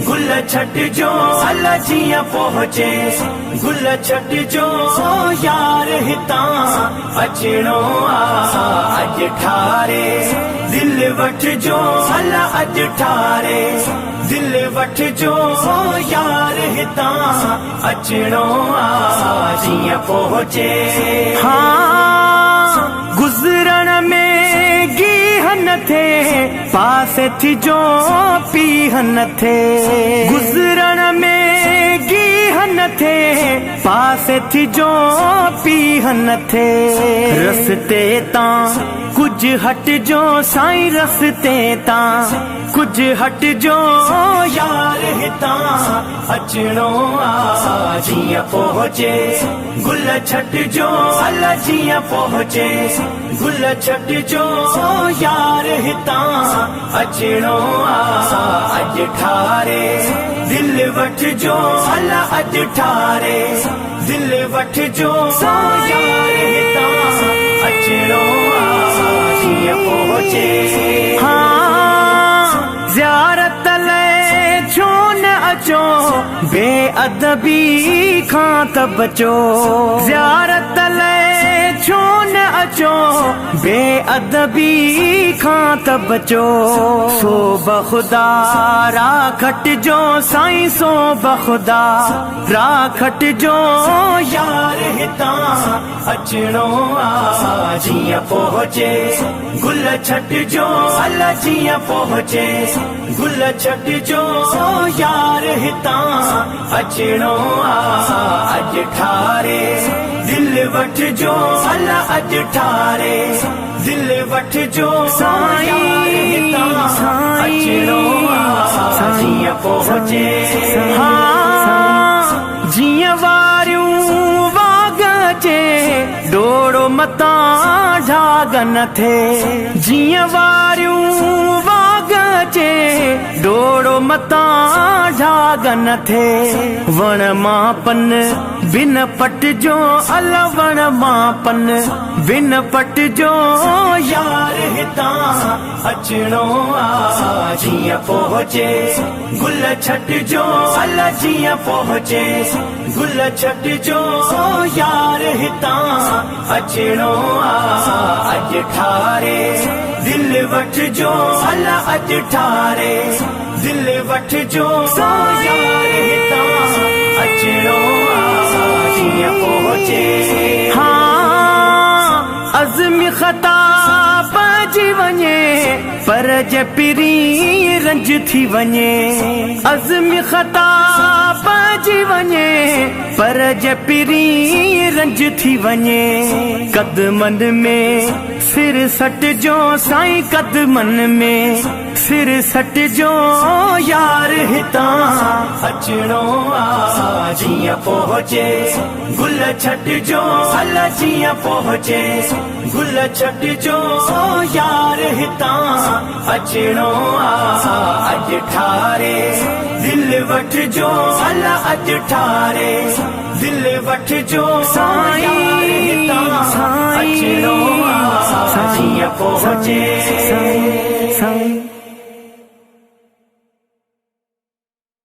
گل ڇڏجو هل جيئن پهچي گل ڇڏجو يار هتان اچڻو آ اڄ ٺاري دل وٺجو هل اڄ ٺاري دل وٺجو يار هتان اچڻو آ جيئن پهچي. ها گذرڻ ۾ گيهه نه ٿئي، پاسي ٿجو پيهه نه ٿئي. گذرڻ ۾ گيهه نه ٿئي، پاسي ٿجو پيهه نه ٿئي. رستي تان ڪجهه هٽجو سائين رستي تان ڪجهه هٽجو يار هتان اچڻو آ جيئن پهچي گل ڇڏجو هل جيئن پهچي گل ڇڏجو يار هتان اچڻو آ اڄ ٺاري دل وٺجو هل اڄ ٺاري دل وٺجو يار هتان اچڻو آ جيئن پهچي. ها زيارت لئه ڇو نه اچو بي ادبي کان ته بچو زيارت لئه ڇو نه اچو بي ادبي کان ته بچو سو بخدا را کٽجو سائين سو بخدا را کٽجو يار هتان اچڻو آ جيئن پهچي گل ڇڏجو هل جيئن پهچي گل ڇڏجو يار هتان اچڻو آ اڄ ٺاري دل وٺجو هل اڄ ٺاري دل وٺجو يار هتان اچڻو آ جيئن پهچي. ها جيئن واريون واڳ اچي ڊوڙو متان ڍاڳ نه ٿئي جيئن واريون واڳ اچي ڊوڙو متان ڍاڳ نه ٿئي وڻ مان پن بن پٽجو ال وڻ مان پن بن پٽجو يار هتان اچڻو آ جيئن پهچي گل ڇڏجو هل جيئن پهچي گل ڇڏجو يار هتان اچڻو آ اڄ ٺاري دل وٺجو هل اڄ ٺاري دل وٺجو يار هتان اچڻو آ جيئن پهچي. ها عزم خطا پئجي وڃي پر جي پرين رنج ٿي وڃي عزم خطا پئجي وڃي پر جي پرين رنج ٿي وڃي قدمن ۾ سر سٽجو سائين قدمن ۾ سر سٽجو يار هتان اچڻو آ جيئن پهچي گل ڇڏجو هل جيئن پهچي گل ڇڏجو يار هتان اچڻو آ اڄ ٺاري دل وٺجو هل اڄ ٺاري دل وٺجو يار هتان اچڻو آ جيئن پهچي. سائين.